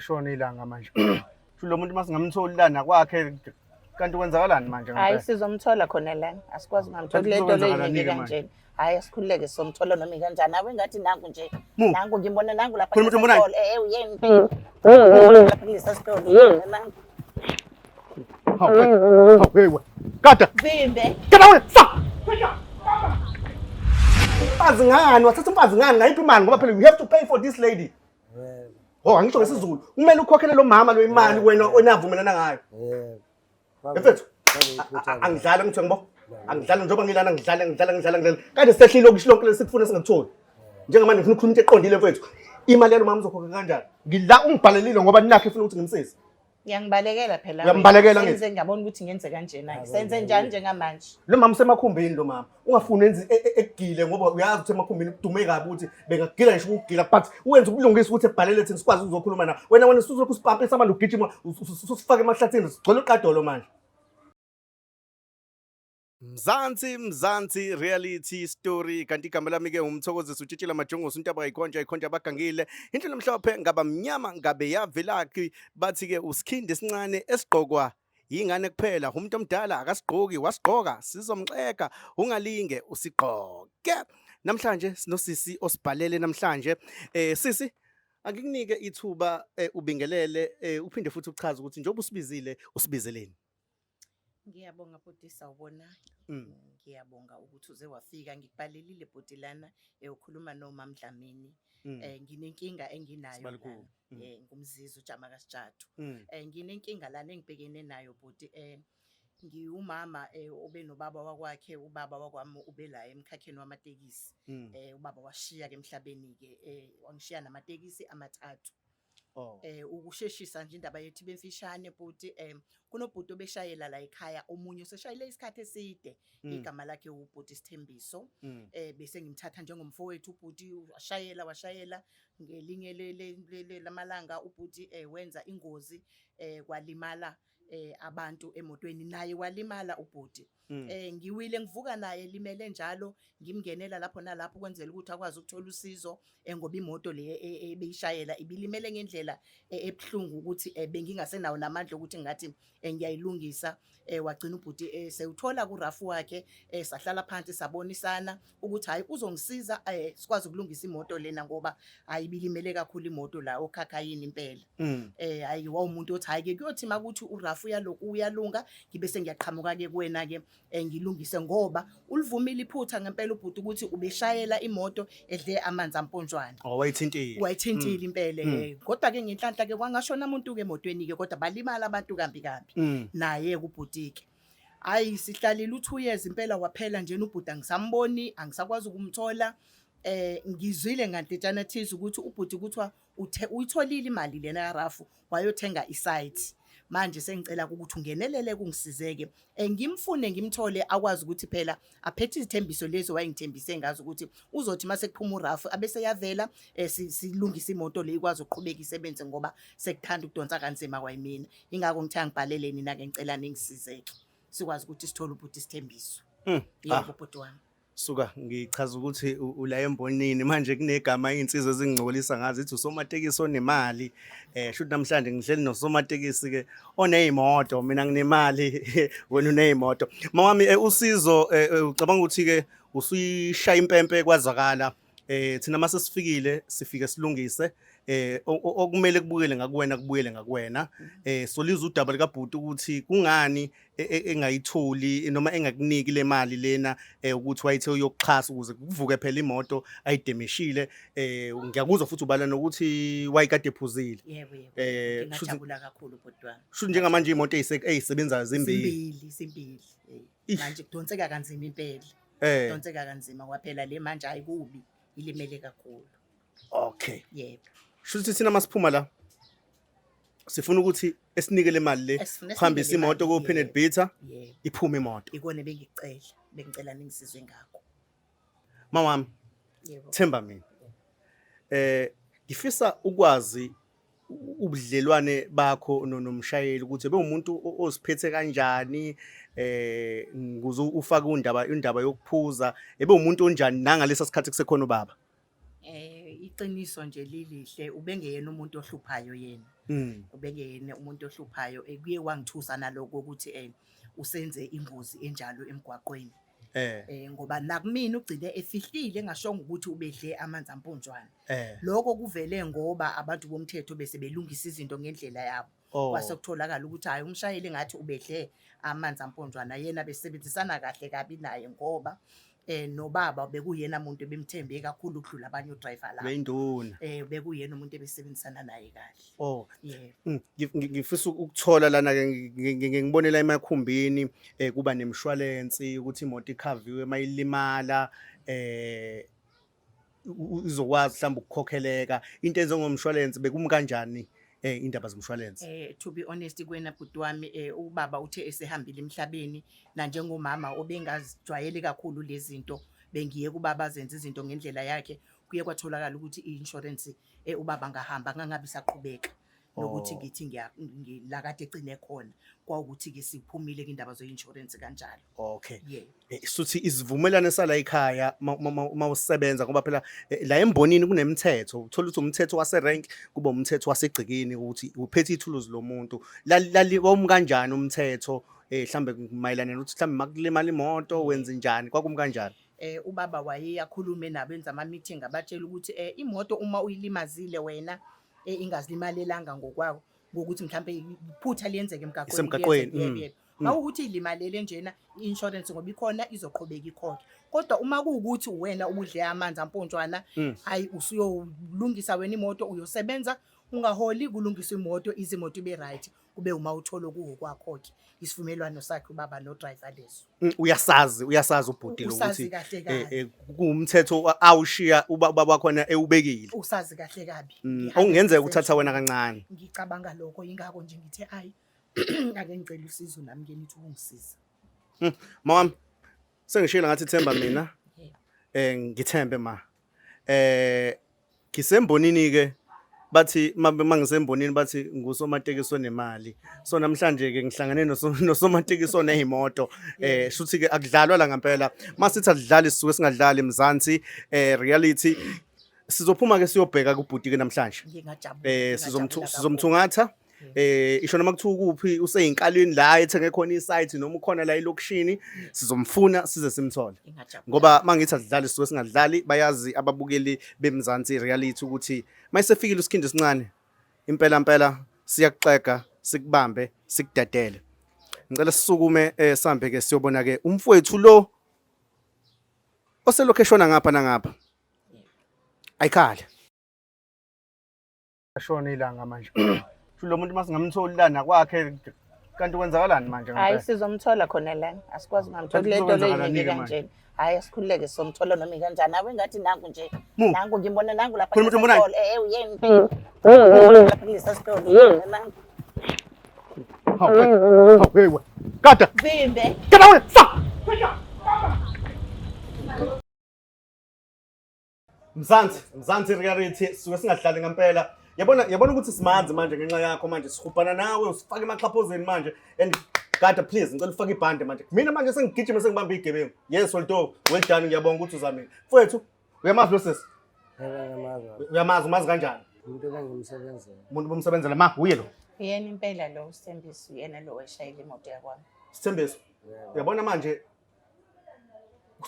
Shona ilanga manje. Sho lo muntu masingamtholi la nakwakhe kanti kwenzakalani manje Hayi, ngempela? sizomthola khona lana. Asikwazi ungamtholi Kanti le nto kuzokwenzakalani-ke leyinike manje? kanjena. Hayi, asikhululeke, sizomthola noma ikanjani. Awe ngathi nangu nje. Mu. Nangu ngimbona nangu lapha Khona umuntu kulesa ombonayo? sitolo. Eh, uyena. Lapha kulesa sitolo. Nangu. Hawu, hey, hawu, hey, we. Gada. Vimbe. Get away. Fuck. Umfazi ngani? Wathatha umfazi ngani? Ngayiphi imali? Ngoba phela you have to pay for this lady. Oh, angisho ngesiZulu. Kumele ukhokhele lo mama lo imali wena onavumelana ngayo. Yebo. Mfethu, angidlali ngithe ngibo. Angidlali njengoba ngilana ngidlala ngidlala ngidlala ngidlala. Kade sehlile okusho lonke lesikufuna singakutholi. Njengamanje ngifuna ukukhuluma into eqondile mfethu. Imali yalo mama uzokhokha kanjani? Ngila ungibhalelile ngoba ninakho ifuna ukuthi ngimsize. Ngiyangibalekela phela. Uyambalekela ngithi? Senze ngiyabona ukuthi ngenze kanjena. Senze njani njengamanje? Lo mama usemakhumbini lo mama. Ungafuni enze ekugile ngoba uyazi ukuthi emakhumbini kudume kabi ukuthi bengagila ngisho ukugila but uwenza ubulungisa ukuthi ebhalele thina sikwazi ukuzokhuluma nawe. Wena wena usuzokhu usipampisa manje ugijima usifake emahlathini sigcwele uqadolo manje. Mzansi, Mzansi reality story. Kanti igama lami ke umthokozisi utshitshila majongosi untaba kayikhonja ikhonja abagangile indlela emhlophe ngaba mnyama ngabe yavelaphi. Bathi ke usikhindi esincane esigqokwa yingane kuphela, umuntu omdala akasigqoki, wasigqoka sizomxeka, ungalinge usigqoke. Namhlanje sinosisi osibhalele namhlanje. Sisi, angikunike ithuba, ubingelele, uphinde futhi uchaze ukuthi njengoba usibizile usibizeleni. Ngiyabonga bhuti, sawubona. Ngiyabonga ukuthi uze wafika. Ngikubhalelile bhuti lana, ukhuluma noMam Dlamini. Nginenkinga enginayo Sibalukhulu. lana. Ngumzizi uJama kaSijathu. Nginenkinga lana engibhekene nayo bhuti. Ngiwumama obe nobaba wakwakhe, ubaba wakwami ube la emkhakheni wamatekisi. Ubaba washiya ke emhlabeni ke, wangishiya namatekisi amathathu. Oh. Ukusheshisa nje indaba yethu bemfishane bhuti, kunobhuti obeshayela la ekhaya, omunye useshayele isikhathi eside, igama lakhe ubhuti Sithembiso. Bese ngimthatha njengomfowethu ubhuti, washayela washayela ngelinye lamalanga ubhuti wenza ingozi, kwalimala abantu emotweni, naye walimala ubhuti. Ngiwile ngivuka naye limele njalo, ngimngenela lapho nalapho ukwenzela ukuthi akwazi ukuthola usizo, ngoba imoto le ebeyishayela ibilimele ngendlela ebuhlungu ukuthi bengingasenawo namandla ukuthi ngathi ngiyayilungisa. Wagcina ubhuti sewuthola kurafu wakhe, sahlala phansi sabonisana ukuthi hayi uzongisiza, sikwazi ukulungisa imoto lena ngoba hayi ibilimele kakhulu imoto la okhakhayini impela. Hayi wawumuntu othi hayi ke kuyothi makuthi urafu uyaloku uyalunga, ngibe sengiyaqhamuka ke kuwena ke, ngilungise ngoba ulivumile iphutha ngempela ubhuti ukuthi ubeshayela imoto edle amanzi amponjwana. Oh, wayithintile. Wayithintile impela. Kodwa ke ngenhlanhla ke kwangashona umuntu ke emotweni ke, kodwa balimala abantu kambi kambi. Naye kubhuti ke. Hayi sihlalile u2 years impela waphela nje ubhuti, angisamboni, angisakwazi ukumthola. Ngizwile ngantetshana thize ukuthi ubhuti kuthiwa uthe uyitholile imali lena yaRafu wayothenga isite. Manje sengicela ukuthi ungenelele kungisizeke, ngimfune ngimthole, akwazi ukuthi phela aphethe izithembiso lezi wayengithembise ngazo ukuthi uzothi mase kuphuma uRafu abese yavela, silungise imoto le ikwazi ukuqhubeka isebenze ngoba sekuthanda ukudonsa kanzima kwayimina. Ingakho ngithe angibhalele nina ke, ngicela ningisizeke sikwazi ukuthi sithole ubhuti Sithembiso. Yebo bhuti wami. Suka ngichaza ukuthi ula embonini manje kunegama iy'nsizwa ezingingcolisa ngazo ithi usomatekisi onemali. Shuthi namhlanje ngihleli nosomatekisi ke oney'moto, mina nginemali wena uney'moto. Mawami, usizo, ucabanga ukuthi ke usuyishaya impempe kwazakala. Thina mase sifikile sifike silungise okumele kubukele ngakuwena kubuyele ngakuwena. Soliza udaba likabhuti ukuthi kungani engayitholi noma engakuniki le mali lena, ukuthi wayethe uyokuxhasa ukuze kuvuke phela imoto ayidemeshile. Ngiyakuzwa futhi ubala nokuthi wayekade ephuzile. Yebo. Ngingajabula kakhulu bhuti wami. Shuthi njengamanje imoto eyisebenzayo zimbili. Zimbili, zimbili. Manje kudonseka kanzima impela. Kudonseka kanzima kwaphela le manje ayikubi, ilimele kakhulu. Okay. Yebo. Shuthi thina masiphuma la sifuna ukuthi esinike le mali le, Esifuna hambise esinike le imoto mali, ku Peanut yebo. Bitter, Yebo. iphume imoto. Ikona bengicela, bengicela ningisizwe ngakho. Mawami, Yebo. themba mina. Ngifisa ukwazi ubudlelwane bakho nomshayeli ukuthi bewumuntu oziphethe kanjani, ukuze ufake undaba indaba yokuphuza, ebe umuntu onjani nangalesa sikhathi kusekhona ubaba. Eh Iqiniso nje lilihle, ubengeyena umuntu ohluphayo yena. Ubengeyena umuntu ohluphayo. Kuye kwangithusa naloko ukuthi usenze ingozi enjalo emgwaqweni. Ngoba nakumina ugcine efihlile engashongo ukuthi ubedle amanzi amponjwana. Lokho kuvele ngoba abantu bomthetho bese belungisa izinto ngendlela yabo. Kwase kutholakala ukuthi hhayi, umshayeli engathi ubedle amanzi amponjwana, yena besebenzisana kahle kabi naye ngoba nobaba bekuyena muntu ebemthembe kakhulu ukudlula abanye o-driver laba. Beyinduna. Bekuyena umuntu ebesebenzisana naye kahle. Yebo. Ngifisa ukuthola lana ke, ngibonela emakhumbini kuba nemishwalensi ukuthi imoto ikhaviwe mayilimala, izokwazi mhlawumbe ukukhokheleka. Into enjengomshwalense, bekumi kanjani indaba zomshwalense? To be honest kuwena bhuti wami, ubaba uthe esehambile emhlabeni, na njengomama obengazijwayeli kakhulu lezi zinto, bengiye kubaba azenze izinto ngendlela yakhe, kuye kwatholakala ukuthi i-insurance, ubaba ngahamba ngangabe isaqhubeka nokuthi ngithi la kade egcine khona kwawukuthi-ke siphumile kwindaba ze-insurance kanjalo. Yeah. Suthi isivumelwano sala ekhaya ma usebenza, ngoba phela la embonini kunemithetho, uthola ukuthi umthetho wase-rank kuba umthetho wasegcekeni, ukuthi uphethe ithuluzi lomuntu. Wawumi kanjani umthetho, mhlambe mayelana nokuthi mhlambe makulimala imoto wenze njani, kwakumi kanjani? Ubaba waye akhulume nabo, enza ama-meeting, abatshela ukuthi imoto uma uyilimazile wena, ingazilimalelanga ngokwako, ngokuthi mhlambe iphutha liyenzeka emgaqweni, Isemgaqweni, liyenzeka, yebo, yebo. Mawukuthi ilimalele njena, i-insurance ngoba ikhona izoqhubeka ikhokhe. Kodwa uma kuwukuthi wena ubudle amanzi ampontshwana, hayi, usuyolungisa wena imoto, uyosebenza ungaholi, kulungiswa imoto, ize imoto ibe right, kube uma uthola okuwokwakho-ke. Isivumelwano sakhe ubaba no-driver leso. Uyasazi ubhuti lo Usazi ukuthi kahle kabi. Kuwumthetho awushiya ubaba wakhona ewubekile. Usazi kahle kabi. Okungenzeka uthatha wena kancane. Ngicabanga lokho, ingakho nje ngithe ayi, ake ngicela usizo nami ke nithi ukungisiza. Mama, sengishilo ngathi themba mina. Yebo. Ngithembe ma. Ngisembonini ke, bathi mangisembonini bathi ngusomatekisi onemali. So namhlanje ke ngihlangane nosomatekisi onezimoto. Shuthi ke akudlalwa la ngempela. Masithi akudlali, sisuke singadlali. Mzansi reality. Sizophuma ke siyobheka kubhuti ke namhlanje. Ngingajabula. Ngingajabula kakhulu. Sizomthungatha. Isho noma kuthiwa ukuphi, useyinkalweni la ethenge khona i-site noma ukhona la elokishini, sizomfuna size simthole. Ngingajabula. Ngoba mangithi adlali sisuke singadlali, bayazi ababukeli beMzansi reality ukuthi mayisefikile usikhindi esincane impela impela siyakuxega, sikubambe, sikudedele. Ngicela sisukume, sihambe ke siyobona ke umfowethu lo oselokhu eshona ngapha nangapha. Ayikhale. Ashona ilanga manje. Sho lo muntu masingamtholi la nakwakhe, kanti kwenzakalani manje Hayi, ngempela? sizomthola khona lana. Asikwazi ungamtholi Kanti le nto le. kuzokwenzakalani-ke Yinike manje? kanjena. Hayi, asikhululeke, sizomthola noma ikanjani. Awe, ngathi nangu nje. Mu. Nangu ngimbona, nangu lapha. Khona umuntu ombonayo? Kulesa sitolo. Uyena. Lapha kulesa sitolo. Nangu. Hawu, hawu, hey, we. Gada. Vimbe. Get away. Stop. Mzansi, Mzansi reality, sisuke singadlali ngempela. Yabona ukuthi simanzi manje ngenxa yakho manje sihubhana nawe, usifaka emaxhaphozeni manje, and gada please, ngicela ufake ibhande manje. Mina manje sengigijima sengibamba igebengu. Yes, Waldo, well done, ngiyabonga ukuthi uzamile. Mfowethu, uyamazi lo sisi? Yebo, ngiyamazi. Uyamazi, umazi kanjani? Umuntu ebengimsebenzela. Umuntu bomsebenzela ma uye lo. Uyena impela lo Sithembiso, uyena lo weshayela imoto yakwami. Sithembiso. Yebo. Uyabona manje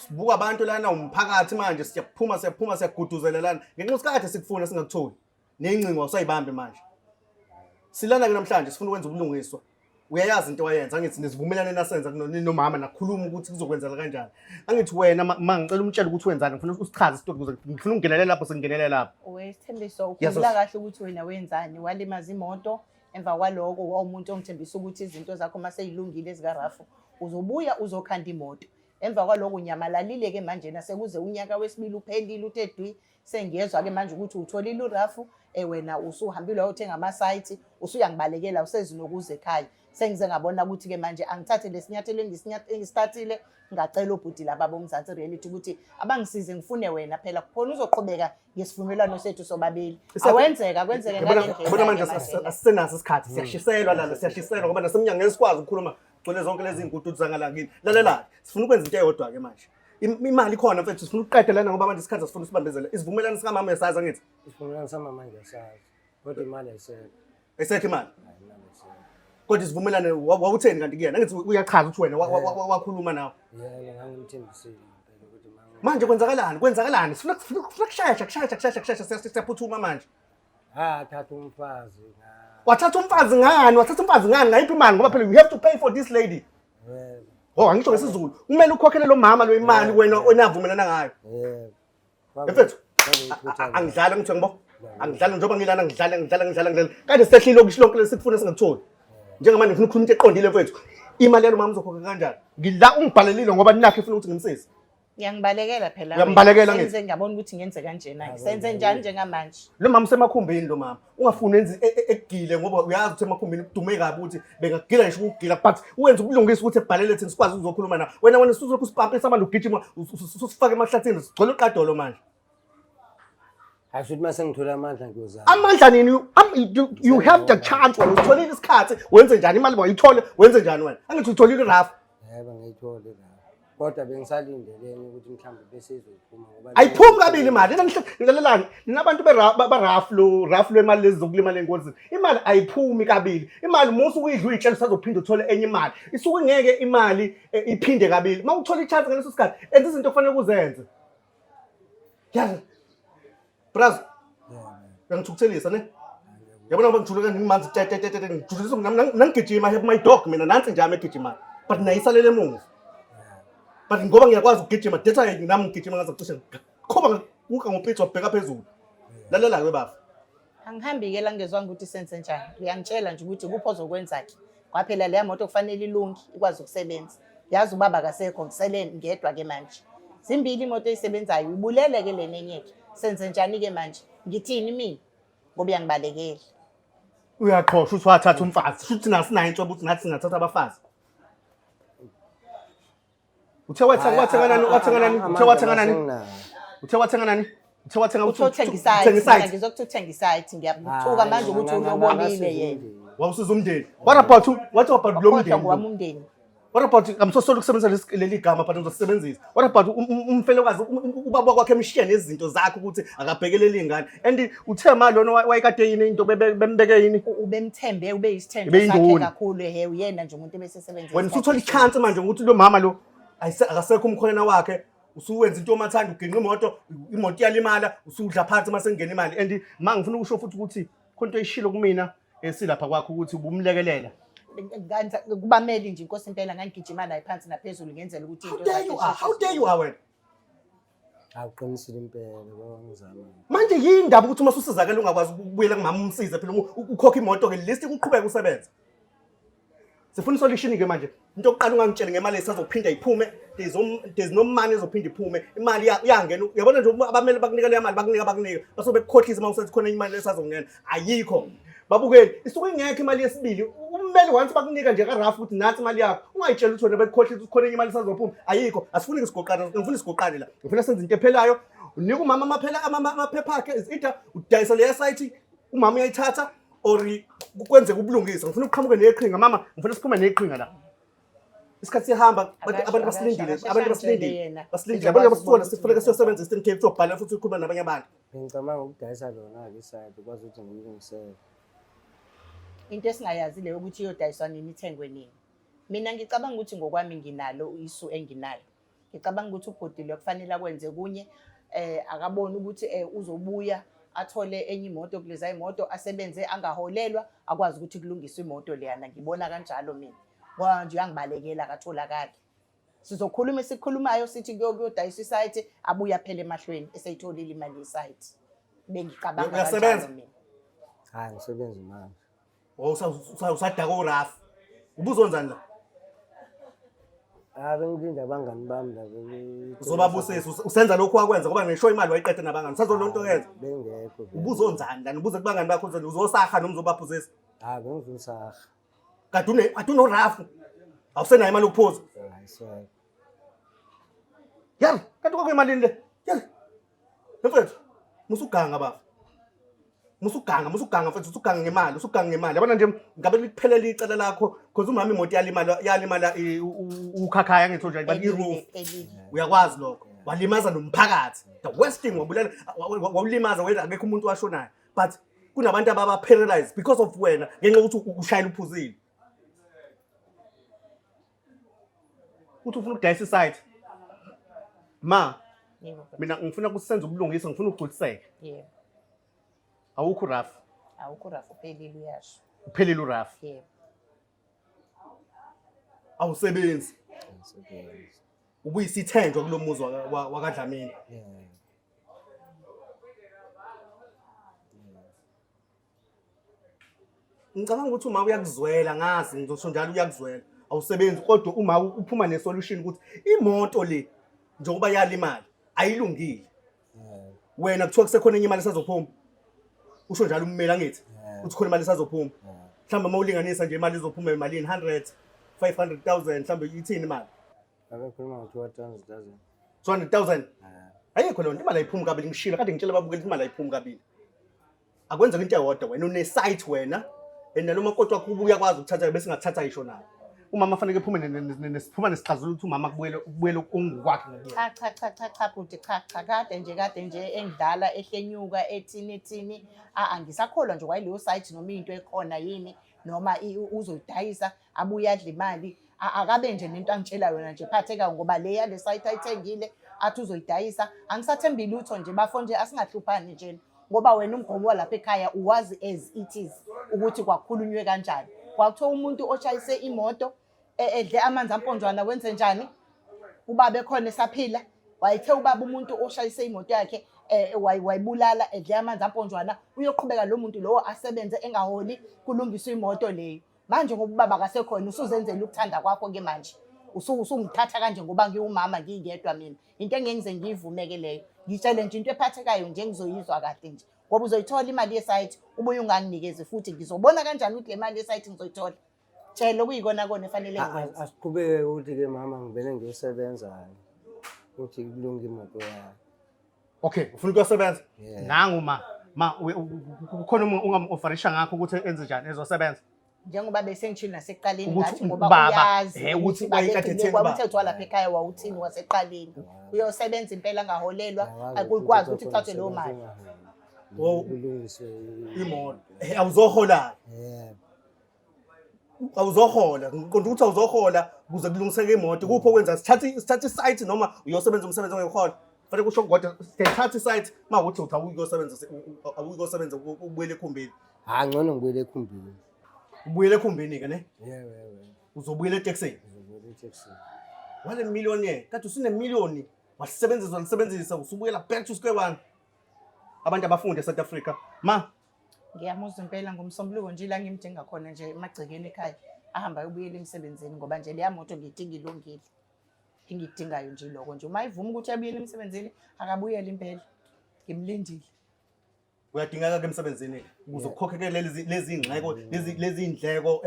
sibuka abantu lana, umphakathi manje, siyaphuma siyaphuma siyaguduzelelana ngenxa yokuthi sikufuna singakutholi, ney'ncingo awusayibambi manje. Silana-ke namhlanje sifuna ukwenza ubulungiswa. Uyayazi into wayenza, angithi nisivumelane nasenza nomama, nakhuluma ukuthi kuzokwenzela kanjani, angithi wena ma ngicela umtshele ukuthi wenzani, ngifuna usichaze isitori ukuze ngifuna ukungenelela lapho, sengingenelela lapho. Wesithembiso, Yes, ukhumbula yes. kahle ukuthi wena wenzani, walimaza imoto. Emva kwaloko wawumuntu ongithembisa ukuthi izinto zakho uma seyilungile ezikarafu uzobuya uzokhanda imoto. Emva kwaloko unyamalalile-ke manjena, sekuze unyaka wesibili uphelile, uthe dwi. Sengiyezwa-ke manje ukuthi utholile urafu, wena usuhambile wayothenga amasayithi, usuyangibalekela, usezinokuza ekhaya. Sengize ngabona ukuthi-ke manje angithathe lesinyathelo engisithathile, ngacela obhuti laba boMzansi reality ukuthi abangisize ngifune wena, phela khona uzoqhubeka ngesivumelwano sethu sobabili. Awenzeka kwenzeke Yabona, ngale ndlela yabona manje ke manje. asisenaso isikhathi, siyashiselwa lana, siyashiselwa ngoba nasemnyango ngeke sikwazi ukukhuluma, gcwele zonke lezi iy'ngududu zangalakini. Lalela-ke, sifuna ukwenza into eyodwa-ke manje. Imali ikhona mfethu, sifuna ukuqeda lana ngoba manje isikhathi asifuna usibambezele. Isivumelwano sikamama uyasazi angithi? Isivumelwano samama ngiyasazi. Kodwa imali ayisekho. Ayisekho imali. Hayi, imali ayisekho. Kodwa isivumelwano wawutheni kanti kuyena? Angithi uyachaza ukuthi wena wakhuluma nawe. Yebo, ngangimthembisile ngempela ukuthi mama. Manje kwenzakalani? Kwenzakalani? Sifuna kushesha, kushesha, kushesha, kushesha, siyaphuthuma manje. Ngathatha umfazi nga. Wathatha umfazi ngani? Wathatha umfazi ngani? Ngayiphi imali? Ngoba phela you have to pay for this lady. Yebo. Oh, angisho ngesiZulu. Kumele ukhokhele lo mama lo imali wena onavumelana ngayo. Yebo. Mfethu, angidlali ngithe ngibo. Angidlali njengoba ngilana ngidlala ngidlala ngidlala ngidlala. Kade sehlile okusho lonke lesikufuna singakutholi. Njengamanje ngifuna ukukhuluma into eqondile mfethu. Imali yalo mama uzokhokha kanjani? Ngila ungibhalelile ngoba nakho ifuna ukuthi ngimsize. Ngiyangibalekela phela. Uyambalekela ngithi. Senze ngiyabona ukuthi ngenze kanjena. Senze njani njengamanje? Lo mama usemakhumbini lo mama. Ungafuni enze ekugile ngoba uyazi ukuthi emakhumbini kudume kabi ukuthi bengagila ngisho ukugila but uwenza ubulungisa ukuthi ebhalele thina sikwazi ukuzokhuluma nawe. Wena usuzokhu usipampisa manje ugijima ususifaka emahlathini sigcwele uqadolo manje. Hayi futhi mase ngithola amandla ngiyozama. Amandla nini? You have the chance wena utholile isikhathi wenze njani imali wayithole wenze njani wena? Angithi utholile irafu. Yebo ngiyithole la. Kodwa bengisalindelene ukuthi mhlawumbe bese izophuma ngoba Ayiphumi kabili imali. Lalelani, nina abantu berafu lo rafu lwemali lezi zokulima lengozi. Imali ayiphumi kabili. Imali musu uyidla uyitshela usazophinda uthole enye imali. Isuke ingeke imali iphinde kabili. Uma uthola i-chance ngaleso sikhathi, enza izinto okufanele uzenze. Yazi. Braz. Uyangithukuthelisa ne? Yabona ngoba ngijuluka ngimanzi te te te te ngijulisa nangigijima have my dog mina nansi nje ami egijimayo. But naye isalele emuva. But ngoba ngiyakwazi ukugijima that's why nami ngigijima ngaze cishe ngikhoba kuka ngopitsi wabheka phezulu. Lalela ke baba. Angihambi-ke la ngezwanga ukuthi senze njani. Uyangitshela nje ukuthi kuphi ozokwenza-ke. Kwaphela leya moto kufanele ilunge ikwazi ukusebenza. Yazi ubaba akasekho ngisele ngedwa-ke manje. Zimbili imoto eyisebenzayo ibulele-ke lena enye-ke. Senze njani-ke manje? Ngithini mina? Ngoba uyangibalekela. Uyaqhosha ukuthi wathatha umfazi. Shuthi thina asinayo inhlobo ukuthi nathi singathatha abafazi. Uthe wathenga wathenga nani wathenga nani uthe wathenga nani uthe wathenga nani uthe wathenga Uthe uthenga isaythi mina ngizokuthi uthenga isaythi ngiyakuthuka manje ukuthi ulobolile yena. Wawusiza umndeni. What about what about lo Kodwa mndeni? ngowami umndeni. What about I'm so sorry ukusebenzisa leli gama but ngizosebenzisa. What about umfelokazi ubaba kwakhe emshiye nezinto zakhe ukuthi akabhekelele ingane. And uthe ma lona wayekade yini into bembeke yini? Ubemthembe ubeyisithembu sakhe kakhulu ehe uyena nje umuntu ebesesebenzisa. Wena usuthola i-chance manje ukuthi lo mama lo akasekho umkhonena wakhe usuwenza into omathanda uginqa imoto imoto iyalimala usudla phansi mase kungena imali and ma ngifuna ukusho futhi ukuthi khona into eyishilo kumina esilapha kwakho ukuthi ubumlekelela kubameli nje inkosi impela ngangigijima naye phansi naphezulu ngenzela ukuthi into how dare you are how dare you are wena Awuqinisile impela baba ngizama. Manje yini indaba ukuthi uma ususizakele ungakwazi ukubuyela kumama umsize phela ukhokhe imoto ke list uqhubeke usebenze. Sifuna isolution ke manje. Into yokuqala ungangitsheli ngemali esazophinda iphume there's no money ezophinda iphume. Imali iyangena. Uyabona nje abamele bakunika leya mali bakunika bakunika. Basuke bekukhohlisa uma usethi khona imali esazongena. Ayikho. Babukeli, isuke ingekho imali yesibili. Ummeli once bakunika nje ka-rough ukuthi nansi imali yakho, ungayitsheli ukuthi wena bekukhohlisa ukuthi khona enye imali esazophuma. Ayikho. Asifuni sigoqane, ngifuna sigoqane la. Ngifuna senze into ephelayo. Unika umama amaphela amaphepha akhe is either udayisa leya site umama uyayithatha or kwenzeka ubulungisa. Ngifuna uqhamuke neqhinga mama, ngifuna siphume neqhinga la. Isikhathi siyahamba, abantu basilindile, abantu basilindile. Basilindile, abantu abasithola sifuneka siyosebenza Eastern Cape siyobhala futhi ukhuluma nabanye abantu. Ngicabanga ukudayisa lona-ke isayidi ukwazi ukuthi ngimlungisele. Into esingayazi leyo ukuthi iyodayiswa nini ithengwe nini. Mina ngicabanga ukuthi ngokwami nginalo isu enginalo. Ngicabanga ukuthi ubhuti lo kufanele akwenze kunye akabone ukuthi uzobuya athole enye imoto kuleza imoto asebenze angaholelwa akwazi ukuthi kulungiswe imoto leyana ngibona kanjalo mina. Ngoba nje uyangibalekela akatholakali. Sizokhuluma esikhulumayo sithi kuyodayiswa isaythi abuye aphele emahlweni eseyitholile imali yesayithi. Bengicabanga Uyasebenza? kanjalo mina. Hayi ngisebenza manje. Oh usadaka orafu. Ubuzonzani la? Ah bengilinde abangani bami la Uzobabusisa usenza lokhu wakwenza ngoba ngisho imali wayiqeda nabangani. Usazolonto yenza. Bengekho. Ubuzonzani la? Ubuze kubangani bakho uzosaha noma uzobaphuzisa? Ah bengizosaha. Kade une kade unorafu. Awusenayo imali yokuphuza. Hayi sorry. Yari, kanti kwakuyimalini le? Yari. Mfethu, musuganga baba. Musuganga, musuganga mfethu, usuganga ngemali, usuganga ngemali. Yabona nje ngabe likuphelela icala lakho because umama imoto yalimala, yalimala ukhakhaya ngitho nje but i-roof. Elile. Uyakwazi lokho. Walimaza nomphakathi. The worst thing, wabulala, wawulimaza wena, akekho umuntu washonayo. But kunabantu ababa paralyzed because of wena ngenxa yokuthi ushayela uphuzile. Uthi ufuna ukudayisa isite. Ma, Yebo. mina ngifuna ukuthi senze ubulungisa, ngifuna ukugculiseka. Yebo. Awukho rough. Awukho rough, uphelile uyasho. Uphelile urough. Yebo. Awusebenzi. Angisebenzi. Ubuyisithenjwa kulo muzi wakaDlamini. Yeah. Ngicabanga ukuthi uma uyakuzwela, ngazi ngizosho njalo, uyakuzwela. Awusebenzi kodwa uma uphuma nesolution ukuthi imoto le njengoba yalimali ayilungile. Wena kuthiwa kusekhona enye imali esazophuma. Usho njalo ummeli angithi? Yeah. Uthi khona imali esazophuma. Yeah. Mhlawumbe uma ulinganisa nje imali izophuma emalini, 100, 500,000, mhlawumbe ithini imali? Abekhuluma ngo-200,000. 200,000. Yeah. Ayikho leyo nto, imali ayiphumi kabili, ngishilo kade ngitshela ababukeli ukuthi imali ayiphumi kabili. Akwenzeka into eyodwa, wena une-site wena and nalo makoti wakho uyakwazi ukuthatha bese ngathatha ngisho naye. Umama fanele ephume nesiphuma nesixazululo ukuthi umama kubuyele kubuyele okungokwakhe ngakuyena. Cha cha cha cha cha bhuti, cha cha, kade nje engidlala ehlenyuka ethini ethini, a angisakholwa nje kwayileyo site noma into ekhona yini noma uzoyidayisa abuye adle imali. Akabe nje nento angitshela yona nje phatheka ngoba le yale site ayithengile athi uzoyidayisa, angisathembi lutho nje bafo nje, asingahluphani nje ngoba wena umgomo walapha ekhaya uwazi as it is ukuthi kwakhulunywe kanjani. Kwakuthiwa umuntu oshayise imoto edle amanzi amponjwana wenze njani? Ubaba ekhona esaphila, wayethe ubaba umuntu oshayise imoto yakhe wayibulala edle amanzi amponjwana uyoqhubeka lo muntu lowo asebenze engaholi kulungiswe imoto leyo. Manje ngoba ubaba akasekhona, usuzenzela ukuthanda kwakho-ke manje, usungithatha kanje ngoba ngiwumama ngingedwa mina, into engeke ngize ngiyivume-ke leyo. Ngitshele nje into ephathekayo nje engizoyizwa kahle nje, ngoba uzoyithola imali yesayithi ubuye unganginikezi futhi, ngizobona kanjani ukuthi le mali yesayithi ngizoyithola? Tshela okuyikona kona efanele ngikwenze. Asiqhubeke ukuthi-ke mama ngivele ngiyosebenza ukuthi kulunge imoto yami. Okay, ufuna ukuyosebenza? Yeah. Nangu ma kukhona ungam-offerisha ngakho ukuthi enze njani ezosebenza? Njengoba besengishilo nasekuqaleni, Ukuthi ngathi ngoba ubaba, uyazi ukuthi ukuthi wayekade babegcine etheni ubaba. umthetho walapha ekhaya wawuthini wasekuqaleni, uyosebenza impela angaholelwa, Ngiyawazi akukwazi ukuthi ukuthi kuthathwe leyo mali. Oh. Kulungiswe Imoto. Awuzohola. Yebo. Awuzohola, ngiqonda ukuthi awuzohola ukuze kulungiseke imoto. Kuphi okwenza sithathe isite noma uyosebenza umsebenzi ongehola? Fanele kusho kodwa sithathe isite mawukuthi uthi awuyikosebenza, awuyikosebenza, ubuyele ekhumbini. Hayi, ngcono ngibuyele ekhumbini. Ubuyele ekhumbini ke ne? Yebo. Uzobuyela etekisini. Ngizobuyela etekisini. Wale millionaire, kade usune million, wasebenzisa walisebenzisa, usubuyela back to square one. Abantu abafunde eSouth Africa. Ma, Ngiyamuzwa impela ngomsombuluko nje la ngimdinga khona nje emagcekeni ekhaya, ahamba ayobuyela emsebenzini ngoba nje leya moto ngiyidinga ilungile. Engiyidingayo nje iloko nje, uma ivuma ukuthi abuyele emsebenzini akabuyele impela, ngimlindile. Uyadingeka ke emsebenzini ukuze ukukhokhele lezi indleko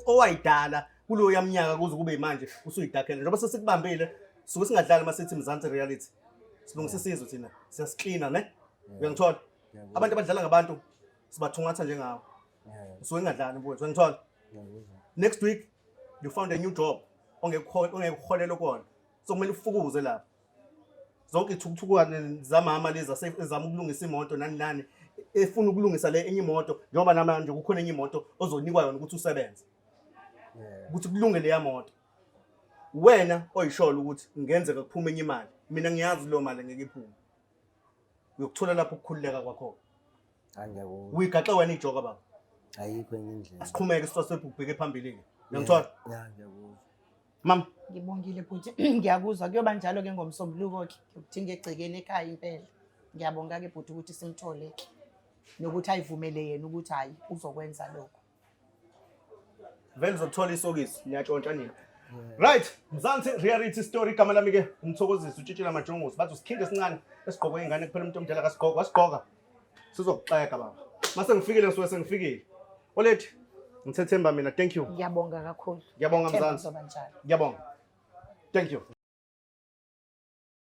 owayidala kuloya minyaka kuze kube manje usuyidakhela. Njengoba sesikubambile, suke singadlali masithi Mzansi Reality. Silungisa isizwe thina, siyasiklina ne? Uyangithola? Abantu abadlala ngabantu sibathungatha njengawe. Usuke ingadlali mfowethu, uyangithola? Ngiyakuzwa. Next week you found a new job ongeke uholele kuwona. So kumele ufukuze lapha. Zonke ithukuthuku zamama lezi ezama ukulungisa imoto nani nani, efuna ukulungisa le enye imoto, njengoba namanje kukhona enye imoto ozonikwa yona ukuthi usebenze. Ukuthi kulunge leya moto. Wena oyisholo ukuthi kungenzeka kuphume enye imali. Mina ngiyazi leyo mali ngeke iphume. Uyokuthola lapho ukukhululeka kwakho. Hayi, ngiyakuzwa. Uyigaxe wena ijoka baba. Ayikho enye indlela. Asiqhumeke sisose ubheke phambili ke. Uyangithola? Ya, ngiyakuzwa. Mama, Ngibongile bhuti, ngiyakuzwa, kuyoba njalo-ke ngomsombuluko-ke, ngiyokudinga egcekeni ekhaya impela. Ngiyabonga-ke bhuti ukuthi simthole-ke nokuthi ayivumele yena ukuthi hhayi uzokwenza lokho. Vele uzothola isokisi, niyatshontsha nina. Right, Mzansi Reality Story, igama lami ke umthokozisi utshitshela majongosi. Bathi usikhindi esincane esigqokwe ingane kuphela, umuntu omdala kasigqoka, wasigqoka. Sizokuxeka baba. Mase ngifikile ngisuke sengifikile. Olethi, ngithethemba mina, thank you. Ngiyabonga kakhulu. Ngiyabonga Themba Mzansi. kuzoba njalo. Ngiyabonga. Thank you.